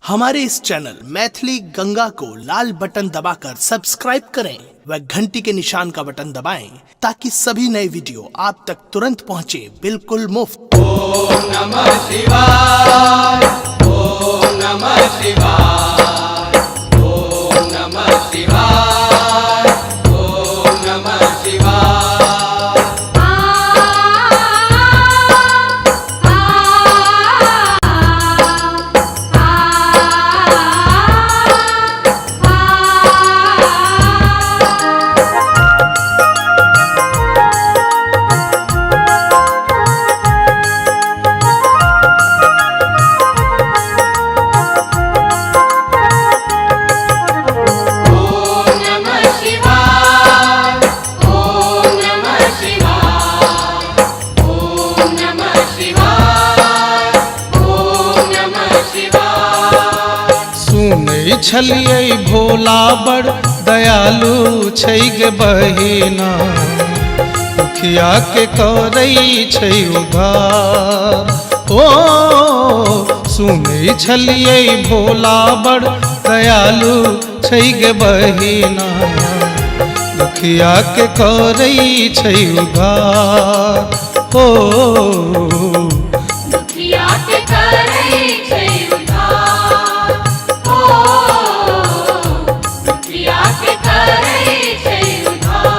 हमारे इस चैनल मैथिली गंगा को लाल बटन दबाकर सब्सक्राइब करें व घंटी के निशान का बटन दबाएं ताकि सभी नए वीडियो आप तक तुरंत पहुंचे बिल्कुल मुफ्त। नमः शिवाय, ॐ नमः शिवाय, ॐ नमः शिवाय, ॐ नमः शिवाय। ॐ नमः शिवाय, ॐ नमः शिवाय, ॐ नमः शिवाय, ॐ नमः शिवाय। सुनै छलियै भोला बड़ दयालु छै गे बहिना, दुखिया के करै छै उद्धार। ओ सुनै छलियै भोला बड़ दयालु छै गे बहिना, दुखिया के करै छै उद्धार। ओ दुखिया के करै छै उद्धार, ओ दुखिया के करै छै उद्धार।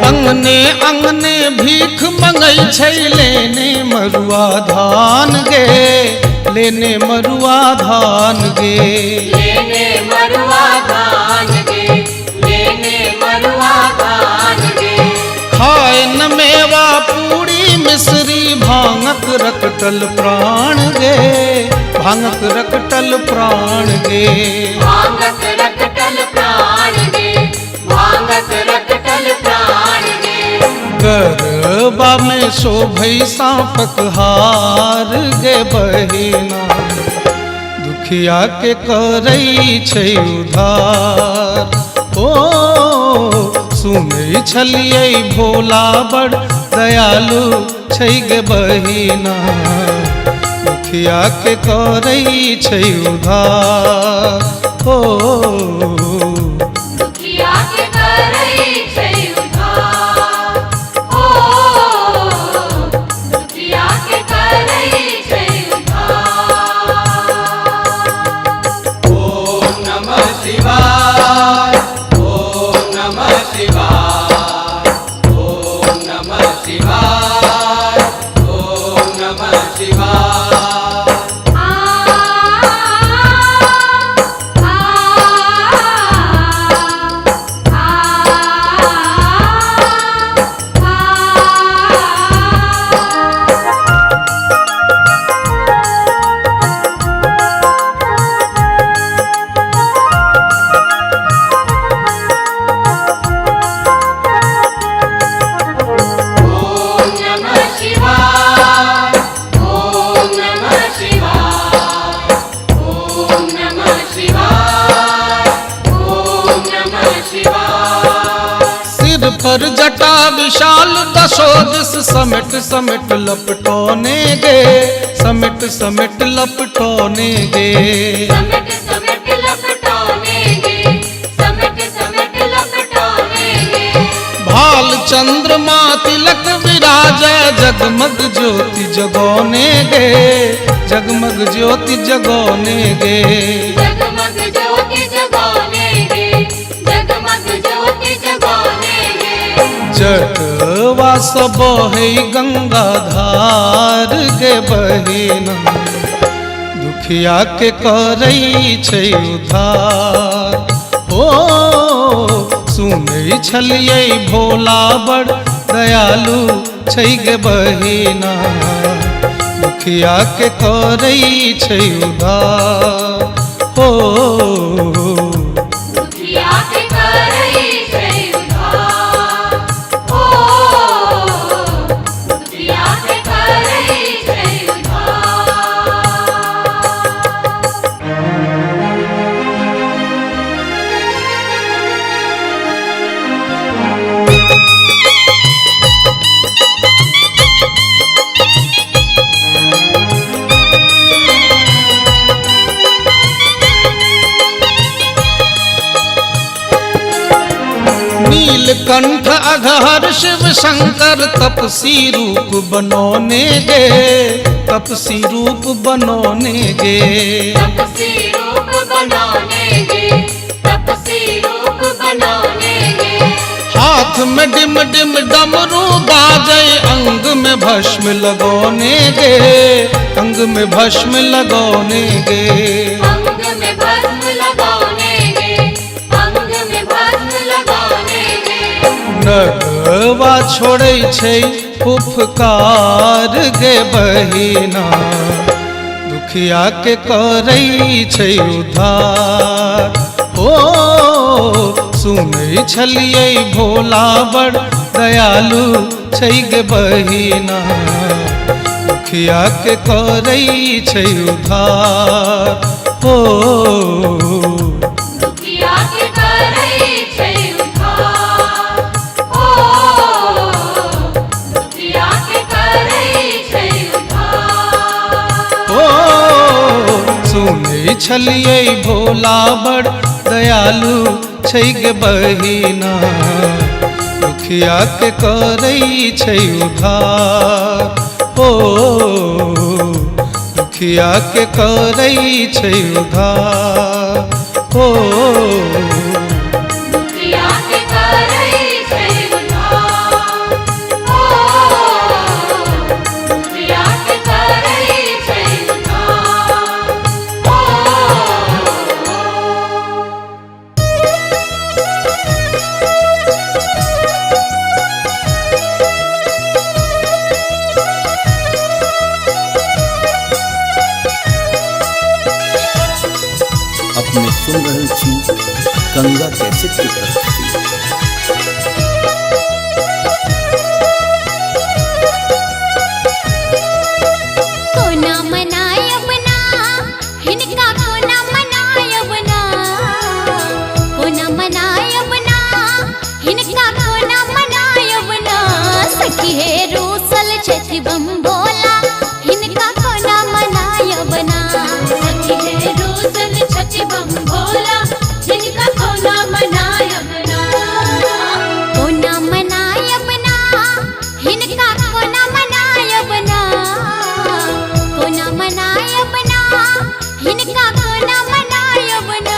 अंगने अंगने भीख मंगै छै लेने मरुआ धान गे, लेने मरुआ धान गे। लेने मरुआ धान गे, लेने मरुआ धान गे। खाय न मेवा पूरी मिश्री भांगक रकटल प्राण गे, भांगक रकटल प्राण गे। भांगक रकटल प्राण गे, भांगक रकटल प्राण गे। गरबा में शोभै साँपक हार गे बहिना, दुखिया के करै छै उद्धार। ओ सुनै छलियै भोला बड़ दयालु छै गे बहिना, दुखिया के करै छै उद्धार। ओ दुखिया के करै छै उद्धार, ओ दुखिया के करै छै उद्धार। ॐ नमः शिवाय, ॐ नमः शिवाय, ॐ नमः शिवाय, ॐ नमः शिवाय। ॐ नमः शिवाय, ॐ नमः शिवाय, ॐ नमः शिवाय, ॐ नमः शिवाय। सिर पर जटा विशाल दशो दिस समेट समेट लपटोने गे, समेट समेट लपटोने गे। समेट समेट लपटोने गे, समेट समेट लपटोने गे। भाल चंद्रमा तिलक विराजय जगमग ज्योति जगौने गे, जगमग ज्योति जगौने गे। जगमग ज्योति जगौने गे, जगमग ज्योति जगौने गे। जटवा सब है गंगा धार गे बहिना, दुखिया के करै छै उद्धार। ओ सुनै छलियै भोला बड़ दयालु छै गे बहिना, दुखिया के करै छै उद्धार। ओ दुखिया के करै छै उद्धार, ओ नीलकंठ अघहर शिव शंकर तपसी रूप बनौने गे, तपसी रूप बनौने गे। तपसी रूप बनौने गे, तपसी रूप बनौने गे। हाथ में डिम डिम डमरू बाजे, अंग में भस्म लगौने गे, अंग में भस्म लगौने गे। अंग में भस्म लगौने गे, अंग में भस्म लगौने गे। नगवा छोड़ै छै फुफकार गे बहिना, दुखिया के करै छै उद्धार। ओ सुनै छलियै भोला बड़ दयालु छै गे बहिना, दुखिया के करै छै उद्धार। ओ दुखिया के करै छै उद्धार। ओ दुखिया के करै छै उद्धार। ओ सुनै छलियै भोला बड़ दयालु छै गे बहिना, दुखिया के करै छै उद्धार। ओ दुखिया के करै छै उद्धार। ओ दुखिया के करै छै उद्धार। ओ दुखिया के करै छै उद्धार। ओ अपने सुन रहल छी गंगा कैसेट की प्रस्तुति। कोना मनायब ना हिनका, कोना मनायब ना, कोना मनायब ना हिनका, कोना मनायब ना। सखी हे रूसल छथि बम भोला, हिनका कोना मनायब ना। सखी हे रोशन छथि बम भोला, जिनका कोना मनायब ना। कोना मनायब ना हिनका, कोना मनायब ना, कोना मनायब ना हिनका, कोना मनायब ना।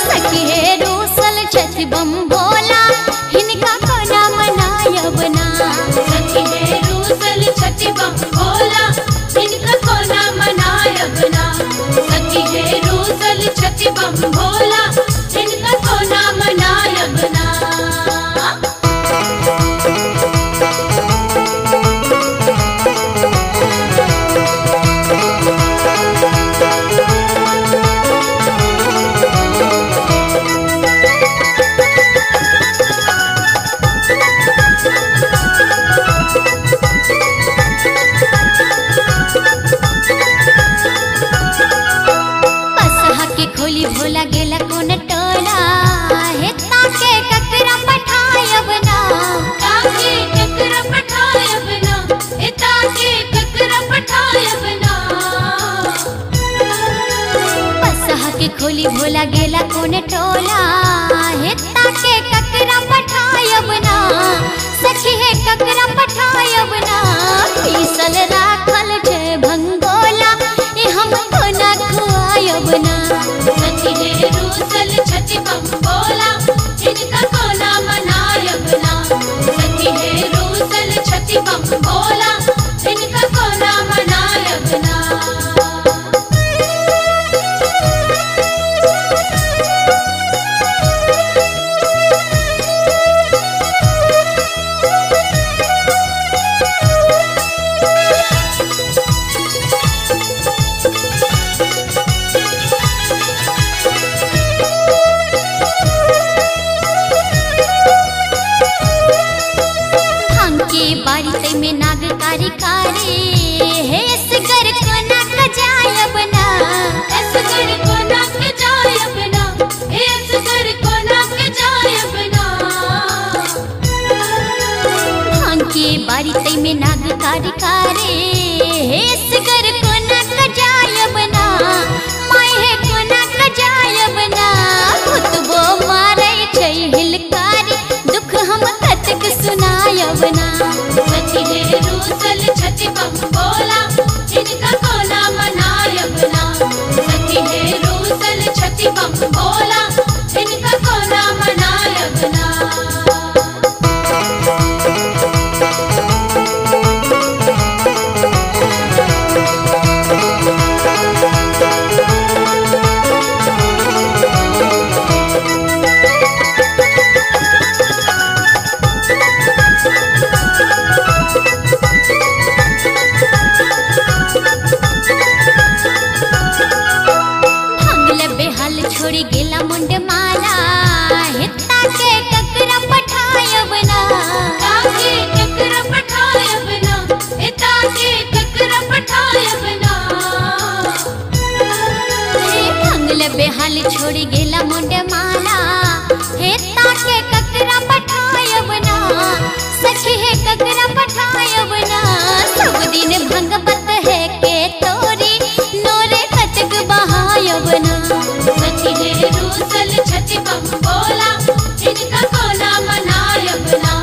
सखी हे रूसल छथि बम भोला, हिनका कोना मनायब ना। सखी हे रोशन छथि बम भोला, जिनका कोना मनायब ना। सखी हे रोशन छथि बम भोला, जिनका कोना मनायब ना। पसहा के खोली भोला गेला कोन टोला, हे ताके ककरा पठायब ना। ताके ककरा पठायब ना, ए ताके ककरा पठायब ना। पसहा के खोली भोला गेला कोन टोला, हे ताके ककरा पठायब ना। सखी हे ककरा पठायब ना, पीसल राखल छै भंगोला, ए हम कोना खुआयब ना। सखी हे रूसल छथि बम भोला, जिनका कोना मनायब ना। सखी हे रूसल छथि बम भोला, जिनका कोना मनायब ना। भांग के बारी तै में नाग कारी कारी, हे असगर कोना कजायब ना। असगर कोना के जायब ना, हे असगर कोना के जायब ना। भांग के बारी तै में नाग कारी कारी, हे असगर कोना कजायब ना। माय हे कोना कजायब ना, भूतबो मारै छै हिलकारी, दुख हम पठायब ना। सखी हे रूसल छथि बम भोला हिनका कोना मनायब ना। सखी हे रूसल छथि बम भोला हिनका कोना मनायब ना। भांगल बेहाल छोड़ी गेला मुंड माला हेता के ककरा पठायब ना। ताके ककरा पठायब ना, हे ताके ककरा पठायब ना। हे भांगल बेहाल छोड़ी गेला मुंड माला हेता के ककरा पठायब ना। सखी हे ककरा पठायब ना। सब दिन भंगबत है के तोरी नोरे कतक बहायब ना। सखी हे रूसल छथि बम भोला हिनका कोना मनायब ना।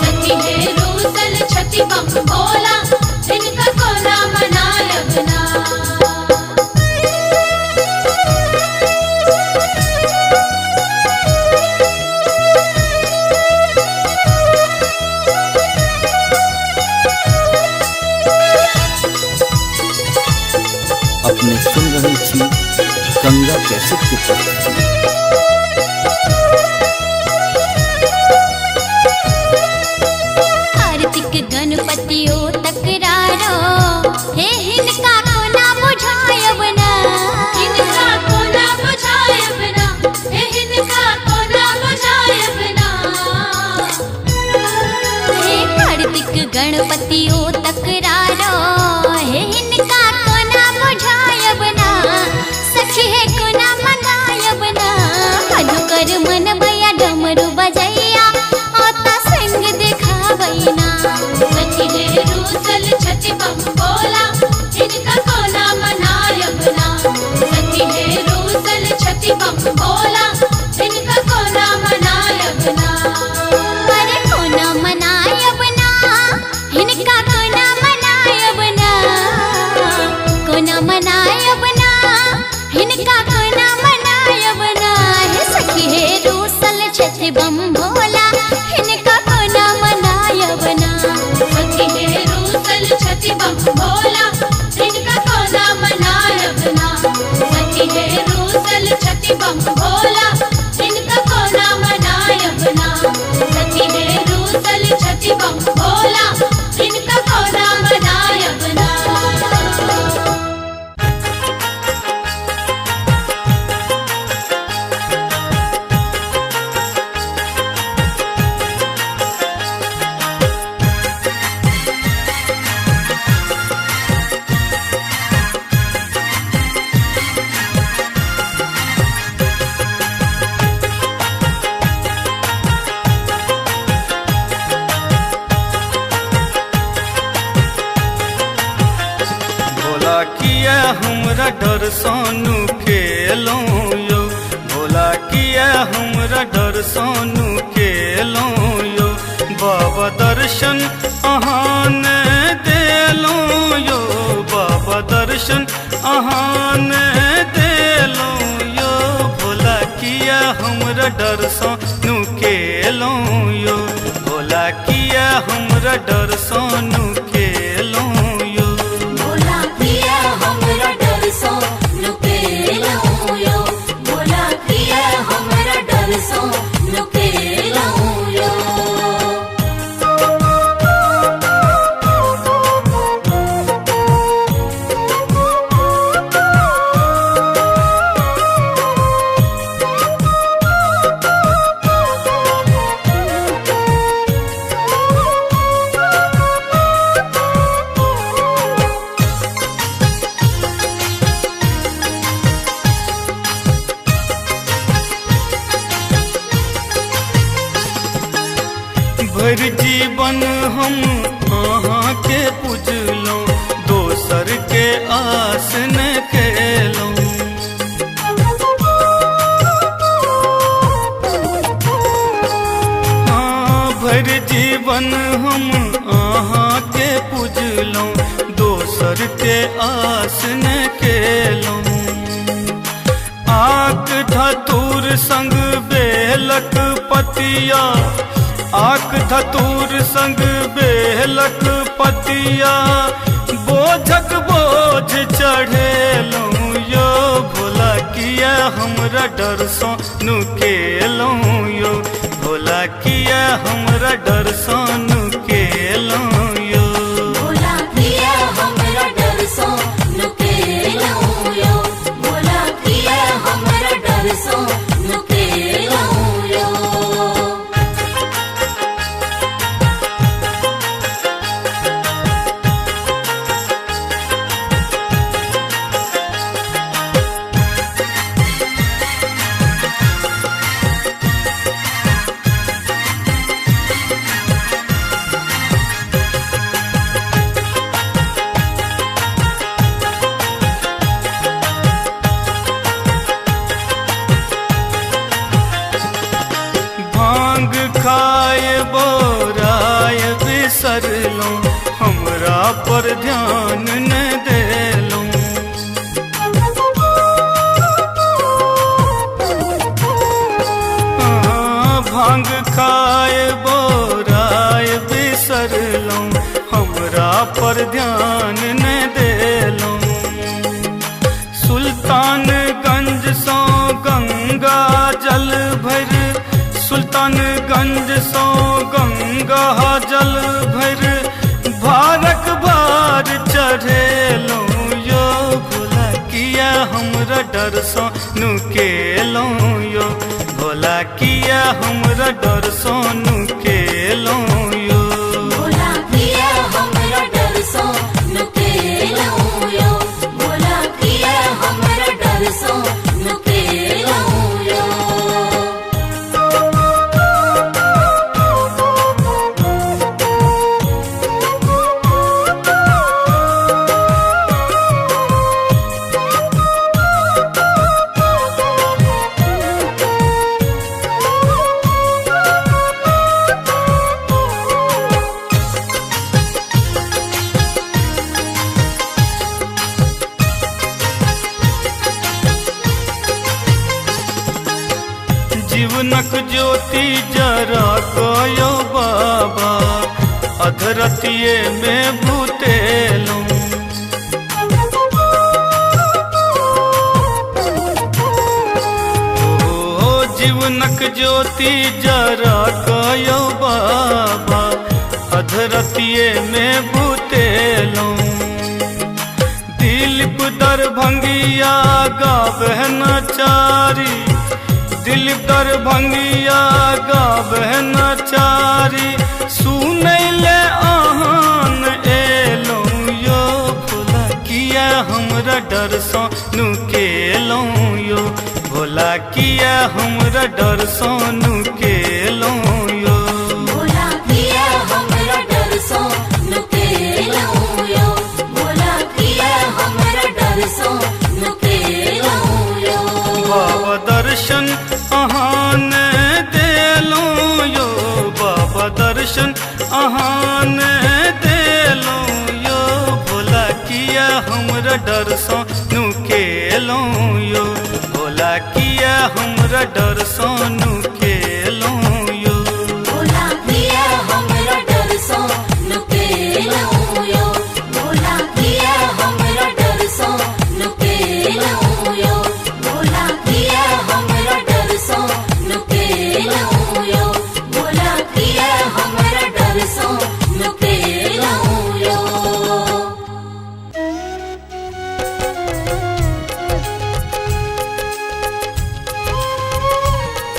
सखी हे रूसल छथि बम भोला हिनका कोना मनायब ना। अपने सुन रहल छी गंगा कैसेट के प्रस्तुति। कार्तिक गणपति ओ तकरारो हे हिनका कोना बुझायब ना। हिनका कोना बुझायब ना, हे हिनका कोना बुझायब ना। हे कार्तिक गणपति ओ तकरारो हे हिनका कोना बुझायब ना। सखी हे कोना मनायब ना। मधुकर मन भैया डमरू बजैया ओता संग देखाबै ना। सखी हे रूसल छथि बम भोला हिनका कोना मनायब ना। सखी हे रूसल छथि बम भोला हिनका कोना मनायब ना। अरे कोना मनायब ना, हिनका कोना मनायब ना। कोना मनायब ना, हिनका कोना मनायब ना। हे सखी हे रूसल छथि बम भोला हिनका कोना मनायब ना। सखी हे रूसल छथि बम भोला हिनका कोना मनायब ना। सखी हे रूसल छथि बम भोला हिनका कोना मनायब ना। सखी हे रूसल छथि बम भोला हिनका कोना मनायब ना। भोला किया हमरा डर सोनू खेलौं यो। भोला किया हमरा डर सोनू खेलौं यो। बाबा दर्शन अहाँ ने देलौं यो। बाबा दर्शन अहाँ ने देलौं यो। भोला किया हमरा डर सोनू खेलौं यो। भोला किया हमरा डर सोनू खेलौं यो। भोला किया हमरा डर सो लुकेलौं यो। भोला किया हमरा डर सो लुकेलौं यो। भरि जीवन हम अहाँ के पुजलहुँ, दोसर के आस न केलहुँ। हाँ, भरि जीवन हम अहाँ के पूजलहुँ, दोसर के आस न केलहुँ। आक धतूर संग बेलक पतिया, आक धतूर संग बेलक पतिया, बोझक बोझ चढ़ेलहुँ यो भोला किया हमरा डर सँ नुकेलहुँ यो भोला किया हमरा डर सँ नुकेलहुँ यो। भोला किया हमरा डर सँ नुकेलहुँ यो, भोला किया हमरा डर सँ नुकेलहुँ यो। भांग खाए बोराय बिसरलहुँ, हमरा पर ध्यान न देलहुँ। भांग खाए बोराय बिसरलहुँ, हमरा पर ध्यान न देलहुँ। सुल्तानगंज सँ गंगा जल भरि, सुल्तानगंज सँ गंगा जल भरि, भारक बार चढ़ेलहुँ यो भोला किया हमरा डर सँ नुकेलहुँ यो भोला किया हमरा डर सँ नुकेलहुँ यो। भोला किया हमरा डर सँ नुकेलहुँ यो, भोला किया हमरा डर सँ नुकेलहुँ यो। जीवनक ज्योति जरा कयो बाबा, अधरतिये में भूतेलहुँ। ओ जीवनक ज्योति जरा कयो बाबा, अधरतिये में भूतेलहुँ। दिलीप दरभंगिया गावे नचारी, दिलीप दरभंगिया गावे नचारी, सुनै ले अहाँ एलहुँ यो भोला किया हमरा डर सँ नुकेलहुँ यो भोला किया हमरा डर सँ नुकेलहुँ यो। भोला किया हमरा डर सँ नुकेलहुँ यो, भोला किया हमरा डर सँ नुकेलहुँ यो। बाबा दर्शन अहाँ ने देलहुँ यो, बाबा दर्शन अहाँ ने देलहुँ यो भोला किया हमरा डर सँ नुकेलहुँ यो भोला किया हमरा डर सँ नुकेलहुँ यो। भोला किया हमरा डर सँ नुकेलहुँ यो, भोला किया हमरा डर सँ नुकेलहुँ यो, भोला किया हमरा डर सँ नुकेलहुँ यो, भोला किया हमरा डर सँ नुकेलहुँ यो। Thank you.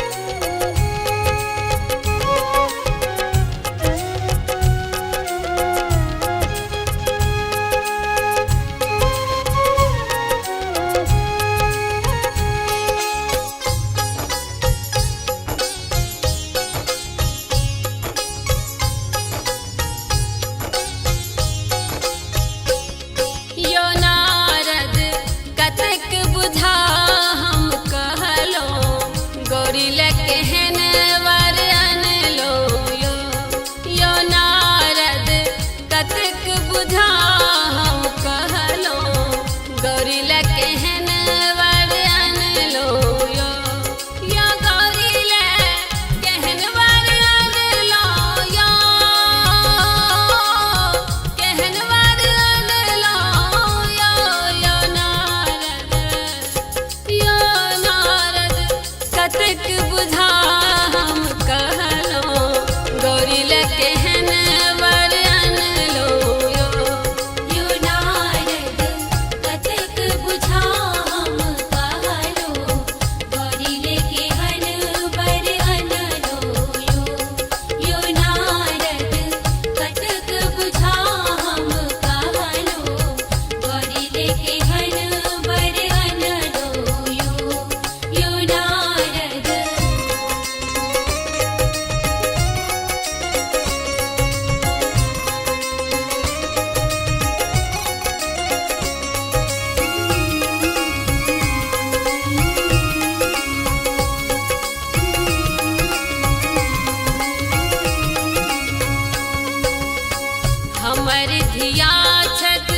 धिया छत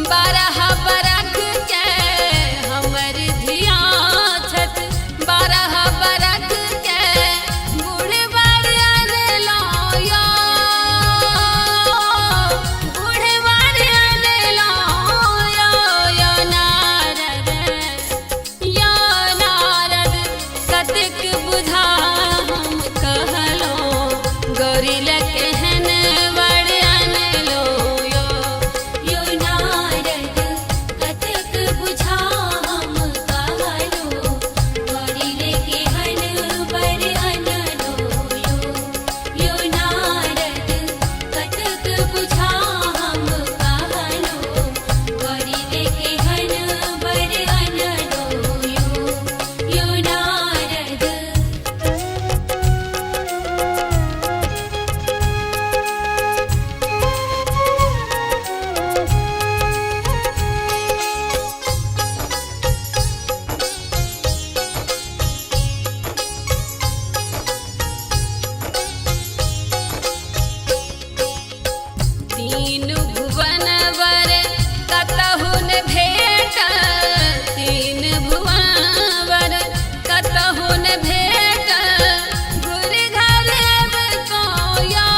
12 बरख के, हमर धिया छत 12 बरख के, बूढ़ अनलो यो, बूढ़ अनलो यो, यो नारद, यो नारद कतेक बुझा हम कहलो, गौरी ले केहन वर अनलो यो, यो नारद कतेक बुझा हम कहलो, गौरी ले केहन वर अनलो यो, यो नारद कतेक बुझा हम कहलो, गौरी ले केहन वर अनलो यो, यो नारद। तीन भुवन वर कतहु न भेटल, तीन भुवन वर कतहु न भेटल, घुरि घर अबितौ यो,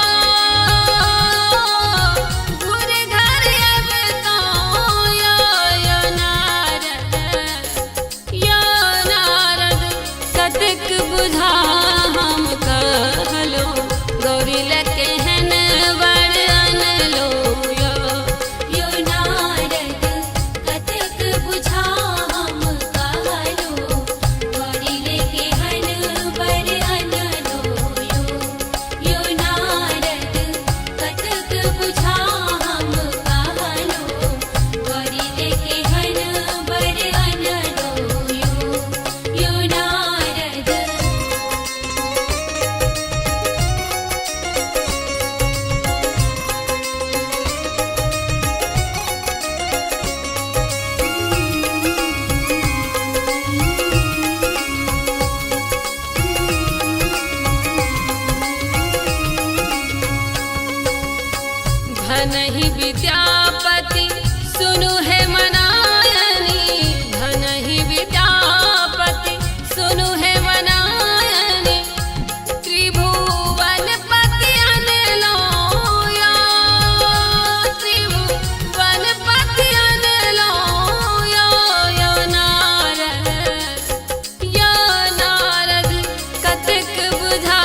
घुरि घर अबितौ यो, यो नारद, यो नारद कतेक बुझा हम कहलो, गौरी ले केहन वर अनलो यो, यो नारद कतेक बुझा हम कहलो, गौरी ले केहन वर अनलो यो, यो नारद कतेक बुझा हम कहलो, गौरी ले केहन वर अनलो यो, यो नारद। भनहि विद्यापति सुनु हे मनायनी, भनहि विद्यापति सुनु हे मनायनी, त्रिभुवन पति अनलो यो, त्रिभुवन पति अनलो यो, यो नारद, यो नारद कतेक बुझा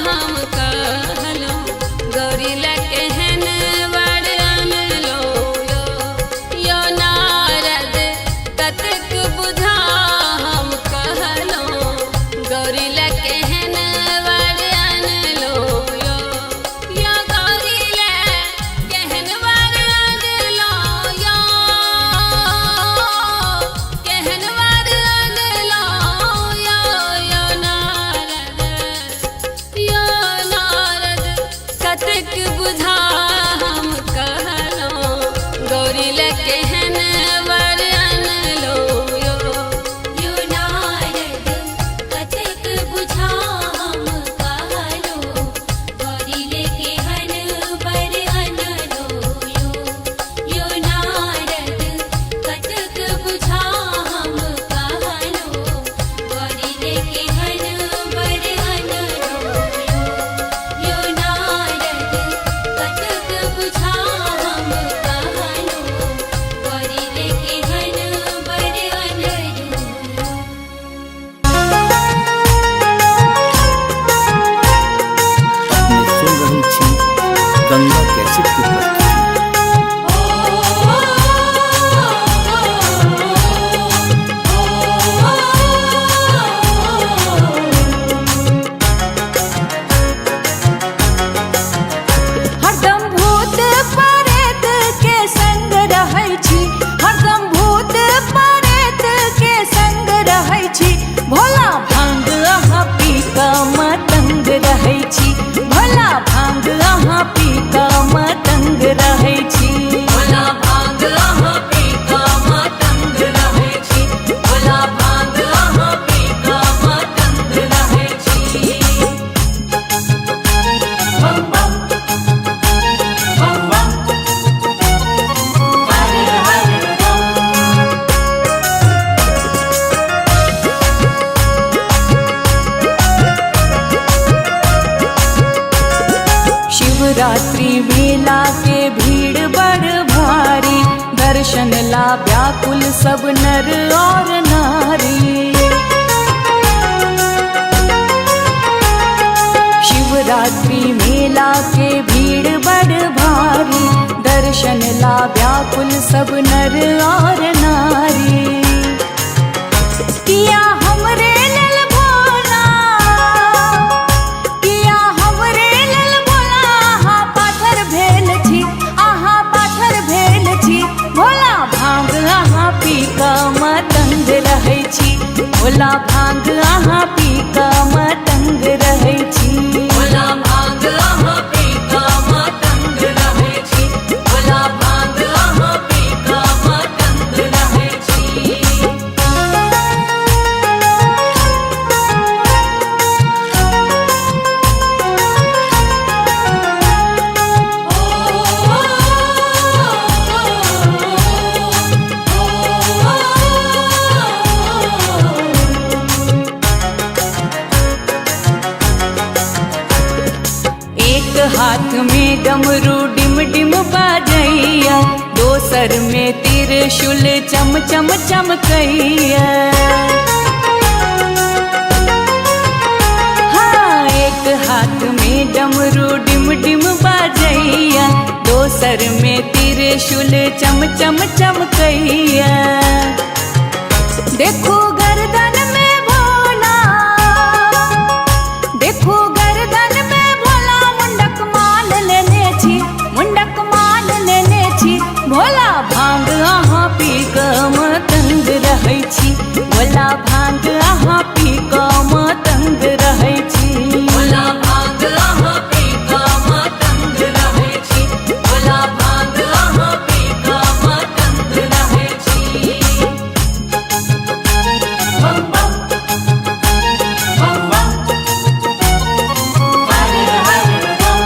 हम कहलो, गौरी ले केहन वर अनलो यो, यो नारद। दर्शन ला व्याकुल सब नर और नारी। शिवरात्रि मेला के भीड़ बड़ भारी, दर्शन ला व्याकुल सब नर और नारी। किया हमरे लेल भोला, किया हमरे लेल भोला, आहा पाथर भेल छी, आहा पाथर भेल छी। भोला भांग आहा पी क मतंग रहै छी, भोला भांग आहा पी क मतंग रहै छी। भोला भांग आहा पी क मतंग रहै छी, भोला भांग आहा पी क मतंग रहै छी। एक हाथ में डमरू डिम डिम बाजैया, दोसर में त्रिशूल चम चम चमकैया। हाँ, एक हाथ में डमरू डिम डिम बाजैया, दोसर में त्रिशूल चम चम चमकैया। देखो गर्दन में भोला, देखो गर्दन में भोला, मुंडक माल लेने छी, मुंडक माल लेने छी। भोला भांग अहाँ पी क मतंग रहै छी, भोला भांग अहाँ पी क मतंग रहै छी। भोला भांग अहाँ पी क मतंग रहै छी, भोला भांग अहाँ पी क मतंग रहै छी। बम बम बम बम हर हर बम।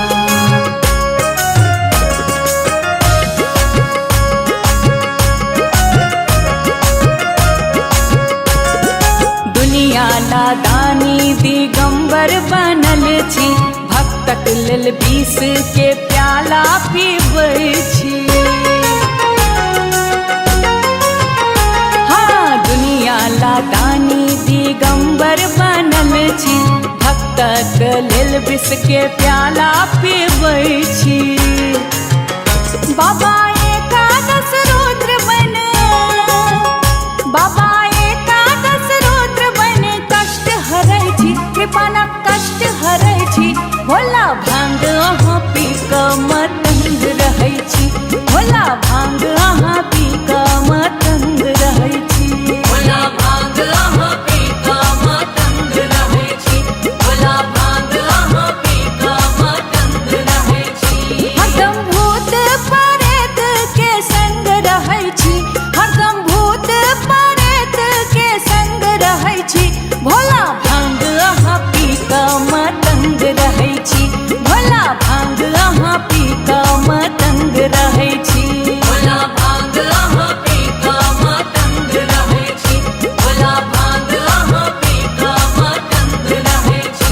दुनिया ला दानी दिगंबर बनल छी, भक्तक लेल विष के प्याला पीबै छी। हाँ, दुनिया ला दानी दिगंबर बनल छी, भक्तक लेल विष के प्याला पीबै छी। बाबा एकादश रुद्र बन, बाबा एकादश रुद्र बन, कष्ट हरै छी, कृपा न कष्ट हरै छी। भोला भांग अहाँ पी क मतंग रहै छी, भोला भांग अहाँ पी क मतंग रहै छी। भोला भांग अहाँ पी क मतंग रहै छी, भोला भांग अहाँ पी क मतंग रहै छी। हरदम भूत प्रेत के संग रहै छी, हरदम भूत प्रेत के संग रहै छी। भोला भांग अहाँ पी क मतंग रहै छी, भोला भांग अहाँ पी क मतंग रहै छी। भोला भांग अहाँ पी क मतंग रहै छी, भोला भांग अहाँ पी क मतंग रहै छी।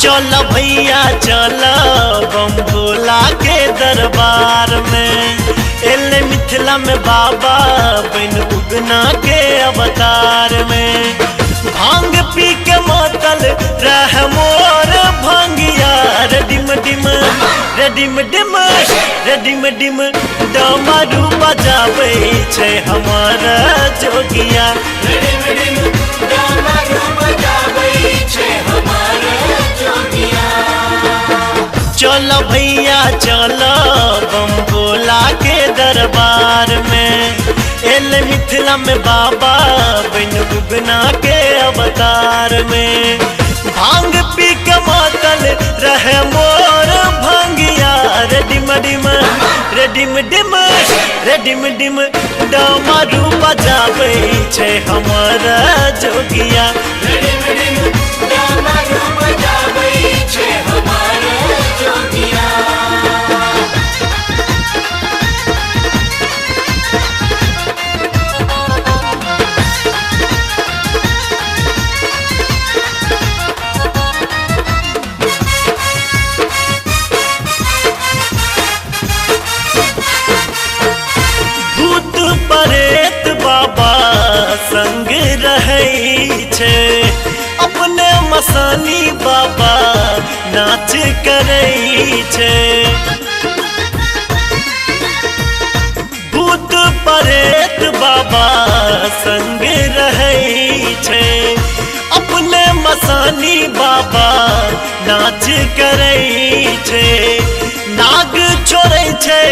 चल भैया चल बम भोला के दरबार में, एले मिथिला में बाबा बन उगना के अवतार में। भांग पी के मातल रह मोर भांगिया, रेडिम डिम रेडिम डिम रेडिम डिम डमरू बजाबै छै हमार जोगिया। डिम डिम डमरू बजाबै छै हमार जोगिया। चल भैया चल बम भोला के दरबार में, एल मिथिला में बाबा बिन उगना के अवतार में। भांग पी के मातल रहे मोर भांगिया, रेडिम डिम रेडिम डिम रेडिम डिम डमरू बजाबै छै हमर जोगिया। डिम डिम डमरू बजाबै छै हमार जोगिया। नाच करै छै। भूत प्रेत बाबा संग रहै छै, अपने मसानी बाबा नाच करै छै। नाग छोड़ै छै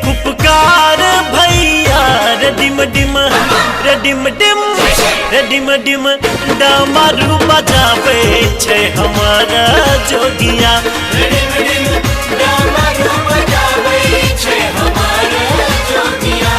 फुफकार भैया, रे डिम डिम रे डिम डिम रे डिम डिम डमरू बजाबै छै हमर जोगिया। रे डिम डिम डमरू बजाबै छै हमर जोगिया।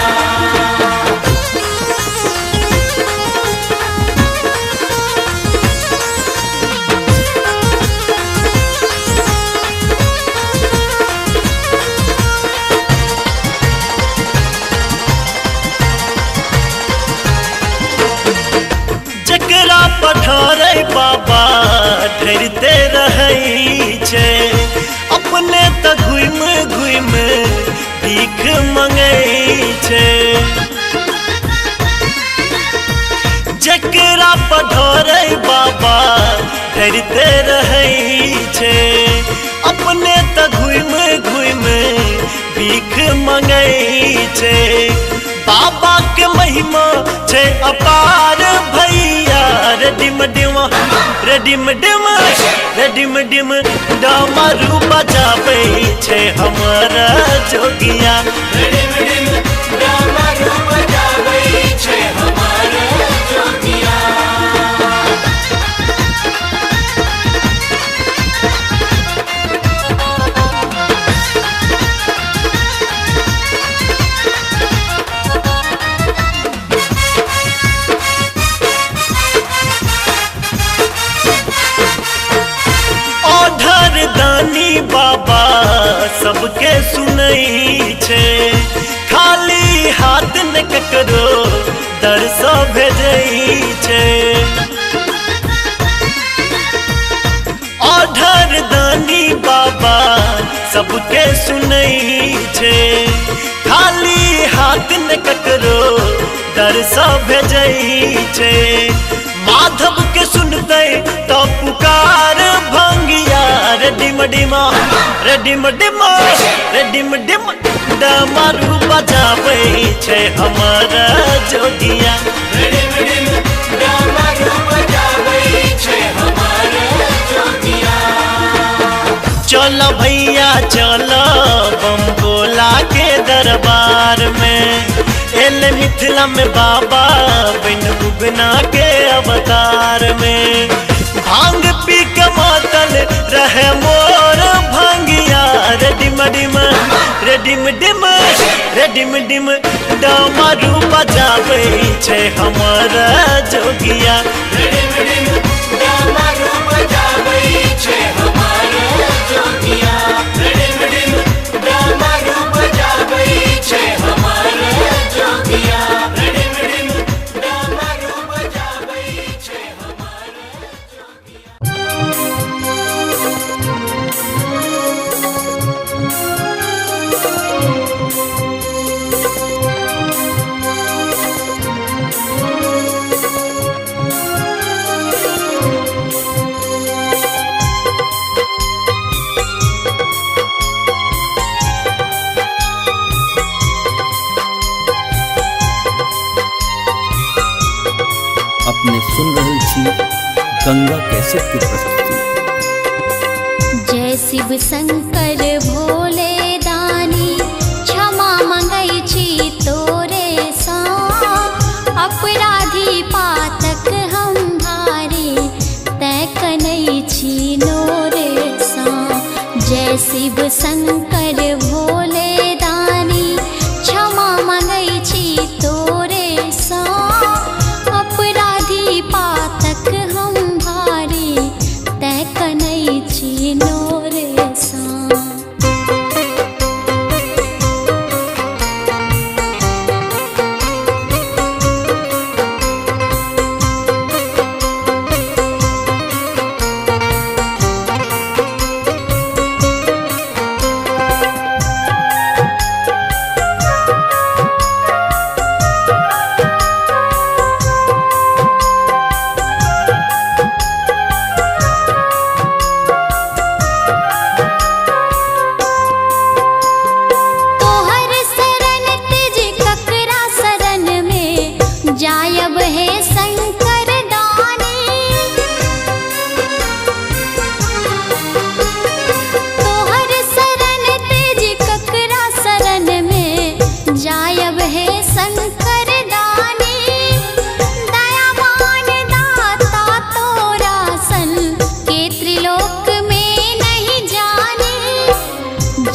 जकरा पठारे बाबा ठहरते रहै छै, अपने त घुमि घुमि भीख मंगै छै। जकरा पठारे बाबा ठहरते रहै छै, अपने त घुमि घुमि भीख मंगै छै। बाबा के महिमा छै अपार भैया, रे डिम डिम रे डिम डिम रे डिम डिम डमरू बजाबै छै हमर जोगिया। रे डिम डिम डमरू बजाबै छै हमर जोगिया। औढर दानी बाबा सबके सुनै छै, खाली हाथ न ककरो दर सँ भेजै छै। औढर दानी बाबा सबके सुनै छै, खाली हाथ न ककरो दर सँ भेजै छै। माधव के सुनते तो पुकार भंगिया, रे डिम डिमा रे डिम डिम रे डिम डिम डमरू बजाबै छै हमर जोगिया। रे डिम डिम डमरू बजाबै छै हमर जोगिया। चल भैया चल बम भोला के दरबार में, एल मिथिला में बाबा बिन उगना के अवतार में। भांग पी के मातल रहे मोर भांगिया, रे डिम डिम रे डिम डिम रे डिम डिम डमरू बजाबै छै हमर जोगिया। रे डिम डिम डमरू बजाबै छै हमर जोगिया। रे डिम डिम डमरू बजाबै छै हमर जोगिया। रे डिम डिम डमरू बजाबै छै हमर जोगिया। अपने सुन रहल छी गंगा कैसेट के प्रस्तुति। जय शिव शंकर भोले दानी, क्षमा मंगै छी तोरे सा, अपराधी पातक हम भारी, तैं कनै छी नोरे सा। जय शिव शंकर भोले दानी, क्षमा मंगै छी तोरे सा, अपराधी पातक हम भारी, तैं कनै छी नोरे सा।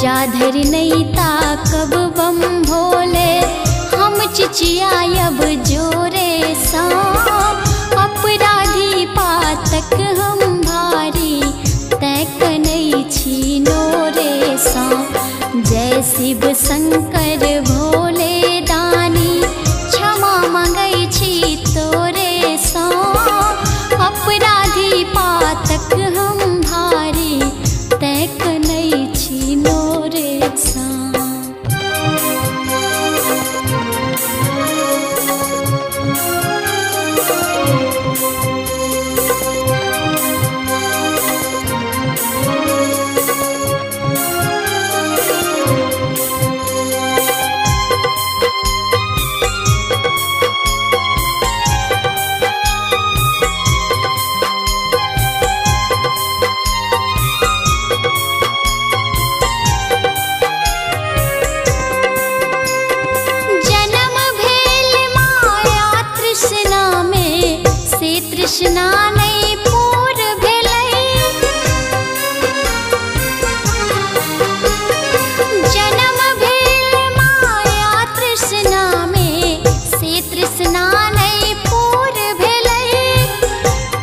जाधरि नहीं ताकब बम भोले, हम चिचियायब जोरे सा। अपराधी पातक हम भारी, तैं कनै छी नोरे सा। जय शिव शंकर भोले दानी, क्षमा मंगै छी तोरे सा। अपराधी पातक हम भारी, तैं कनै छी नोरे सा। जन्म भेल माया तृष्णा में, से तृष्णा नहीं पूर भेलै। जन्म भेल माया तृष्णा में, से तृष्णा नहीं पूर भेलै।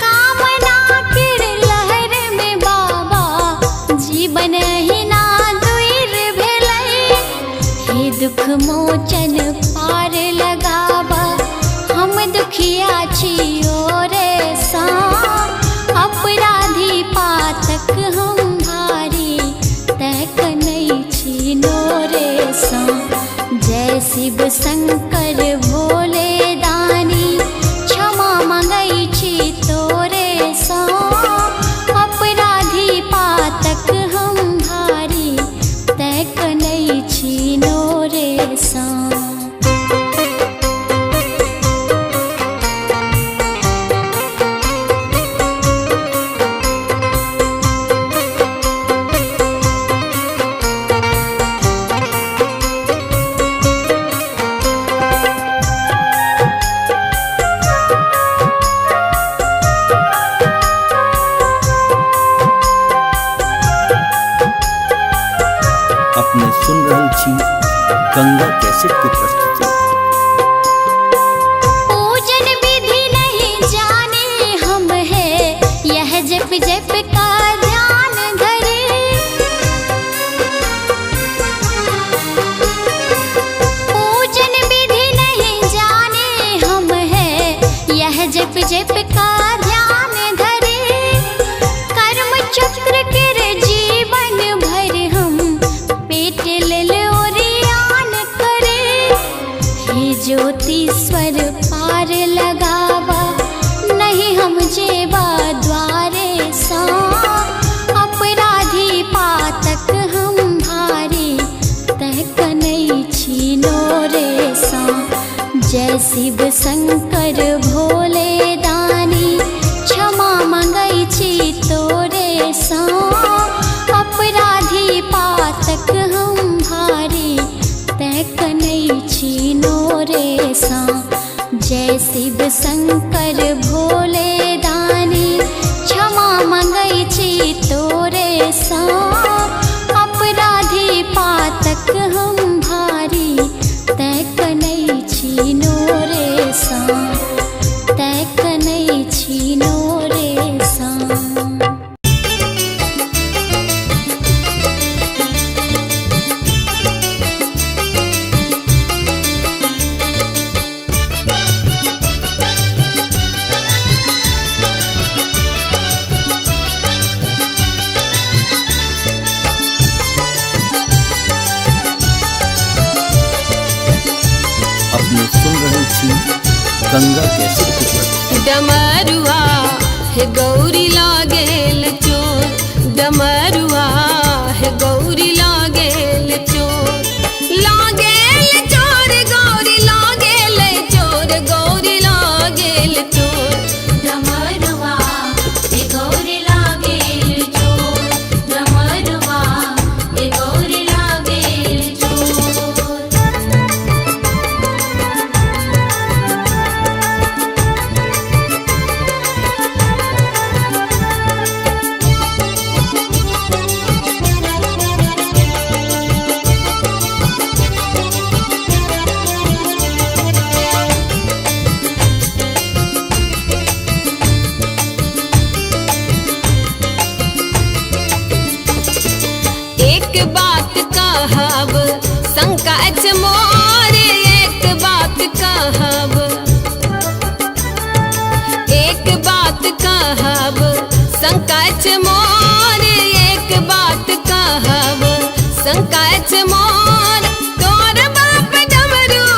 कामना केर लहर में बाबा, जीवन हिना दुइर भेलै। हे दुख मोचन पार लगाबा, हम दुखिया छी ओरे सा। अपराधी पातक हम भारी, तैं कनै छी नोरे सा। जय शिव शंकर भोले दानी, क्षमा मंगै छी तोरे सा। अपराधी पातक हम भारी, तैं कनै छी नोरे सा। अपने सुन रहल छी गंगा कैसेट के प्रस्तुति। पूजन विधि नहीं जाने हम है, यह जप जप का ध्यान धरे। पूजन विधि नहीं जाने हम है, यह जप जप का ध्यान धरे। कर्म चक्र के जीवन भर हम पेट लेल ओरियान करे। हे ज्योतिश्वर पार लगावा, नहीं हम जेबा द्वारे सा। अपराधी पातक हम भारी, तैं कनै छी नोरे सा। जय शिव शंकर भोले दानी, क्षमा मंगै छी तोरे सा। अपराधी पातक हम भारी, तैं कनै छी नोरे सा। जय शिव शंकर भोले दानी, क्षमा मंगै छी तोरे सा। अपराधी पातक हम भारी, तैं कनै छी नोरे सा। तैं कनै छी नोरे सा। अपने सुन रहल छी गंगा कैसेट के प्रस्तुति। डमरुआ हे गौरी लागेल चोर, डमरुआ हे गौरी लागेल चोर, लागेल चोर गौरी लागेल चोर, गौरी लागेल चोर। डमरुआ हे गौरी लागेल चोर, डमरुआ हे गौरी लागेल चोर। Thank you. कहब शंका अछि मोर, एक बात कहब, एक बात कहब शंका अछि मोर, एक बात कहब शंका अछि मोर। तोर बाप डमरू,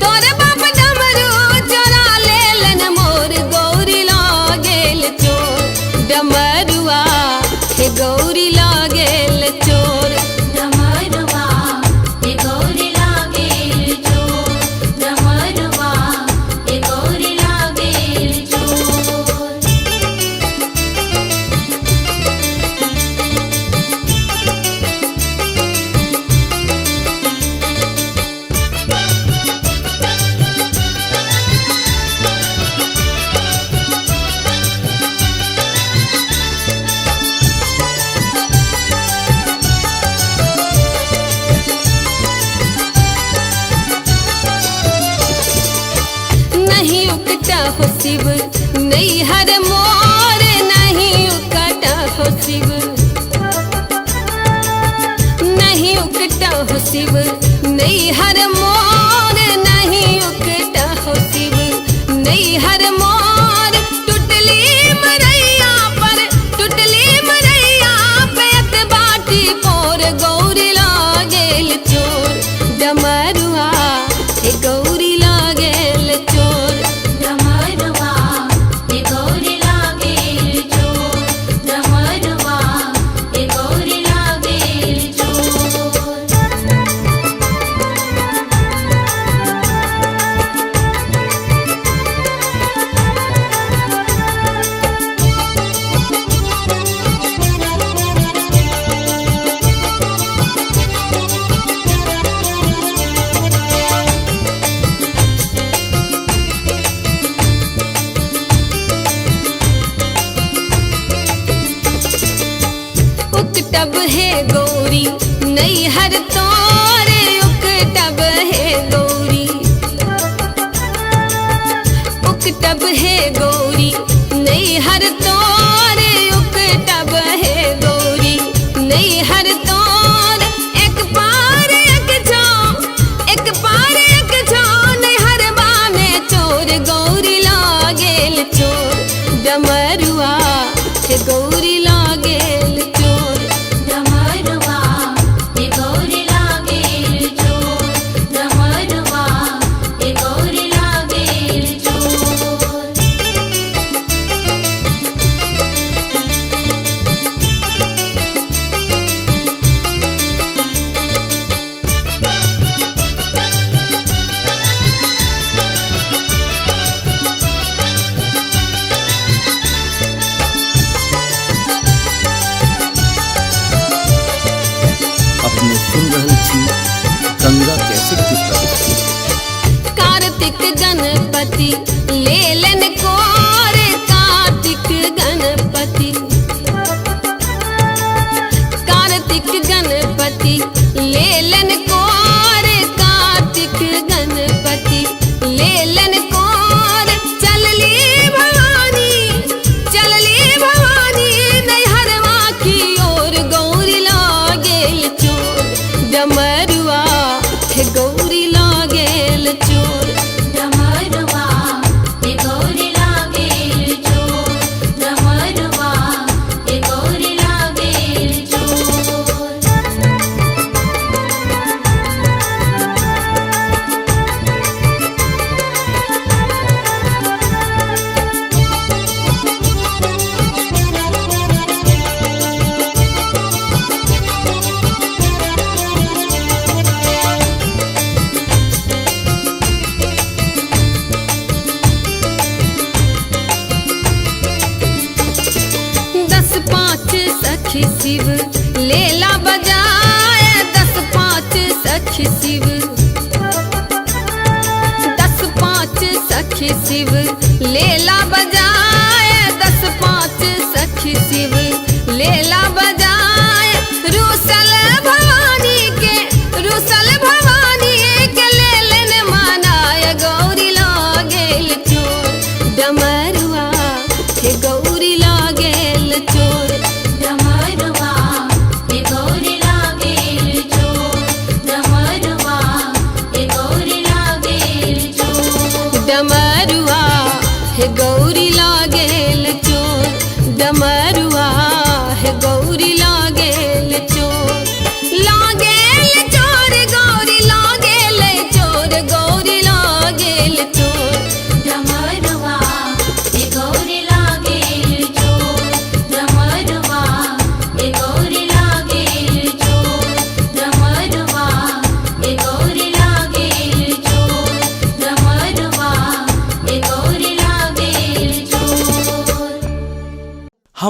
तोर बाप डमरू चोरा लेलन मोर, गौरी लागेल चोर डमरुआ, हे गौरी लागेल चोर। डमरुआ हे गौरी लागेल चोर, डमरुआ हे गौरी लागेल चोर। नहीं उकटा हो शिव नैहर मोर, नहीं उकटा हो शिव, नहीं उकटा हो शिव नैहर मोर, नहीं उकटा हो शिव नैहर मोर। टुटली मरैया पर, टुटली मरैया पे अत बाटी पोर, गौरी लागेल चोर डमरुआ, हे गौरी लागेल चोर। डमरुआ हे गौरी लागेल चोर, डमरुआ हे गौरी लागेल चोर। उकटब है गौरी नैहर तोरे, उकटब है गौरी, उकटब है गौरी नैहर तोरे, उकटब है गौरी नैहर तोर। एक पार एक छाँव, एक पार एक छाँव नैहरबा में चोर, गौरी लागेल चोर डमरुआ, हे गौरी लागेल चोर। डमरुआ हे गौरी लागेल चोर, डमरुआ हे गौरी लागेल चोर। अपने सुन रहल छी गंगा कैसेट की प्रस्तुति। कार्तिक गणपति लेलन कोर, कार्तिक गणपति, कार्तिक गणपति लेलन कोर, कार्तिक गणपति लेलन कोर। चलली भवानी, चलली भवानी नैहरवा की ओर, गौरी लागेल चोर डमरुआ, हे गौरी लागेल चोर। डमरुआ हे गौरी लागेल चोर, डमरुआ हे गौरी लागेल चोर। दस पाँच सखी शिव लेला बजाए, 10 5 सखी शिव, 10 5 सखी शिव लेला बजाए, 10 5 सखी शिव लेला बजाए। रूसल भवानी के, रूसल भवानी के लेलन मनाय, गौरी लागेल चोर डमरुआ, हे गौरी लागेल चोर। डमरुआ हे गौरी लागेल चोर।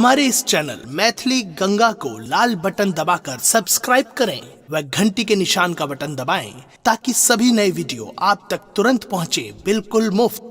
हमारे इस चैनल मैथिली गंगा को लाल बटन दबाकर सब्सक्राइब करें व घंटी के निशान का बटन दबाएं ताकि सभी नए वीडियो आप तक तुरंत पहुंचे बिल्कुल मुफ्त।